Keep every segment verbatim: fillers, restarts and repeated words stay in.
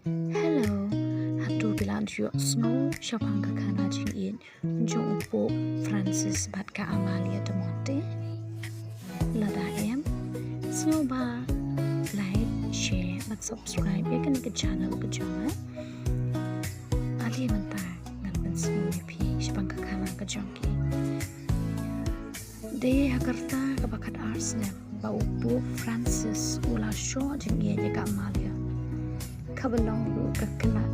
Hello, hato phi la ju ïohsngew shaphang ka khana jingïeit jong u Pope Francis bad ka Amalia de Monte? Lada em, sngewbha like, share bad subscribe ïa kane ka channel ka jong nga. Ade mynta ngan pynsngew ïa phi shaphang ka khana ka jong ki. Dei ha ka rta kaba khatar snem ba u Pope Francis u la shoh jingïeit ïa ka Amalia, kaba long ruh ka khynnah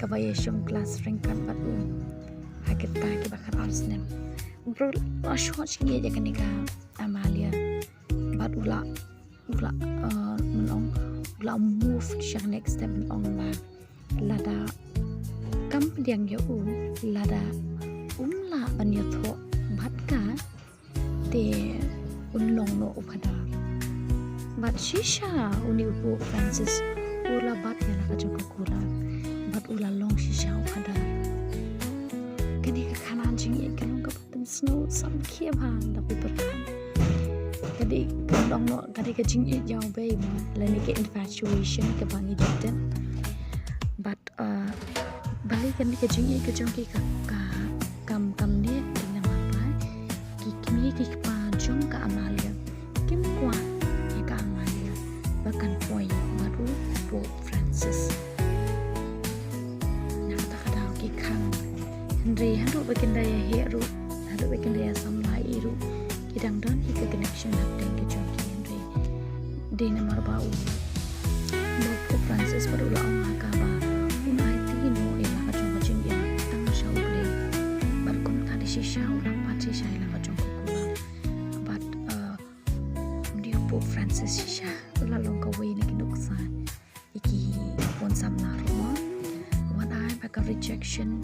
kaba ïashong klas ryngkat bad u. Ha ka rta kaba khatar snem, u la shoh jingïeit ïa kane ka Amalia, bad u la, u la, uh, mynta u la move sha ka next step, mynta ba lada kam pdiang ïa u, lada um lah ban ïathoh bad ka, te un long noh u phadar. Bad shisha une u Pope Francis u la bat ïa la ka jong ka kular bad u la long shisha u phadar. Kane ka khana jingïeit ka long kaba pynsngew samkhia bha da phi pyrkhat. Ka dei ka long noh, ka dei ka jingïeit ïawbei mo, lane ka infatuation kaba ngi ju tip. Bad, uh, balei kane ka jingïeit ka jong ki ka, ka, kam, kam ne, ki namar ba ki kmie ki kpa jong ka Amalia kim kwah ïa ka Amalia ba kan poi bad u Pope Francis. Na kata ka daw ki khang. Hynrei haduh ba kin da ïa heh ruh, haduh ba kin da ïa samla ei ruh, ki dang don hi ka connection hapdeng ka jong ki, hynrei dei namar ba u Pope Francis bad u la ong ha ka ba un aiti noh ïa la ka jong ka jingim tang sha U Blei. Bad kumta dei shisha u la bat shisha ïa la ka jong ka kular. Bad, uh, dei u Pope Francis shisha u la long kawei na ki nuksa ïa ki khun samla ruh mo. Wat ai ba ka rejection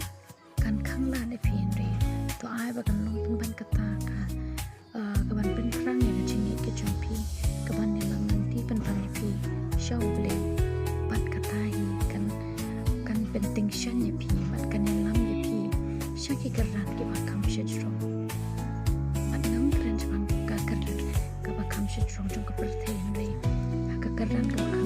kan khang lad ïa phi, hynrei to ai ba kan long pynban kata ka, uh, kaban pynphrang ïa ka jingïeit ka jong phi, kaban ïalam lynti pynban ïa phi sha U Blei. Bad kata hi kan, kan pyntyngshaiñ ïa phi bad kan ïalam ïa phi sha ki kyrdan kiba kham shajrong. Bad ngam kren shaphang ka kyrdan kaba kham shajrong jong ka pyrthei, hynrei ha ka kyrdan kaba